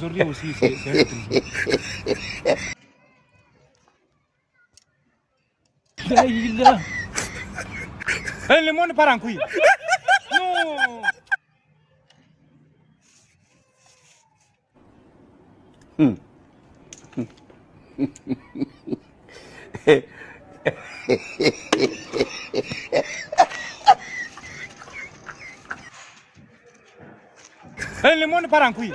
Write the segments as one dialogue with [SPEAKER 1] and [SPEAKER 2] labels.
[SPEAKER 1] Aujourd'hui aussi, c'est un autre jour. La ilaha. Eh, le monde part en couille. Non. Eh, le monde part en couille.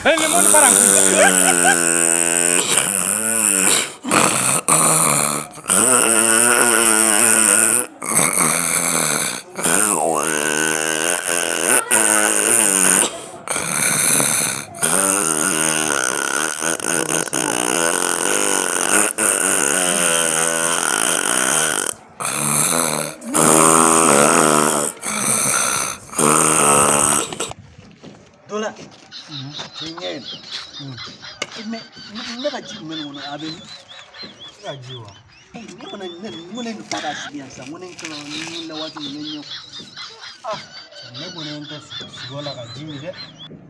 [SPEAKER 1] Eh, le monde part en couille.
[SPEAKER 2] Dola nin ɲɛ in mais ne ka ji kun bɛ nin kɔnɔ, a bɛ min?
[SPEAKER 3] Ne ka ji wa?
[SPEAKER 2] Ne kɔni ne n ko ne nin fa ka sigi yan sisan, n ko ne kɔnɔ ni wulila waati min, ne ɲɛ
[SPEAKER 3] Ne kɔni ye n to sigiyɔrɔ la ka ji min dɛ.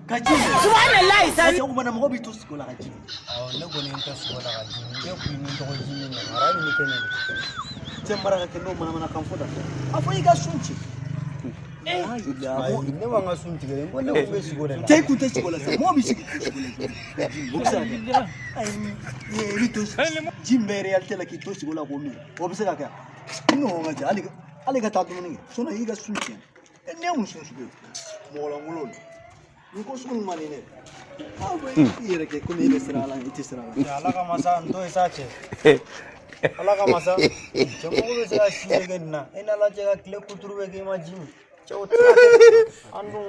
[SPEAKER 2] Ka ji min?
[SPEAKER 4] Subhanallah.
[SPEAKER 2] Parce que o kumana mɔgɔ b'i to sigi la ka ji min.
[SPEAKER 3] Awɔ, ne kɔni ye n to sigiyɔrɔ la ka ji min. Ne kun ye n tɔgɔ ji min na mara ni kɛ ne de.
[SPEAKER 2] Cɛ, mara ka kɛ n'o manamanakan fɔ da a fɔ i ka sun ci.
[SPEAKER 3] Ayi, ne b'an ka sun tigɛ dɛ. N ko ne kun bɛ sigi o de la.
[SPEAKER 2] Cɛ, i kun tɛ sigi o la sisan, mɔgɔ b'i sigi sigi la ka ji min, o bɛ se ka kɛ? Ayi, i bɛ to ji min bɛ réalité la k'i to sigi o la k'o min, o bɛ se ka kɛ? I ɲɔgɔn ka ca hali hali ka taa dumuni kɛ, sinon i ka sun tiɲɛ. E ne ye mun sun sugu ye? Mɔgɔ lankolon don nin ko sugu ninnu man di ne ye. Aw bɛ i yɛrɛ kɛ komi e bɛ siran Ala ɲɛ, i tɛ siran Ala ɲɛ.
[SPEAKER 3] Cɛ, Ala kama sa, n to ye sa cɛ. Ala kama sa. Cɛ, mɔgɔ bɛ se ka si de kɛ nin na. E n'Ala cɛ ka tile kuturu bɛ kɛ i ma ji min. Cɛ, o tɛ se ka kɛ. An dun.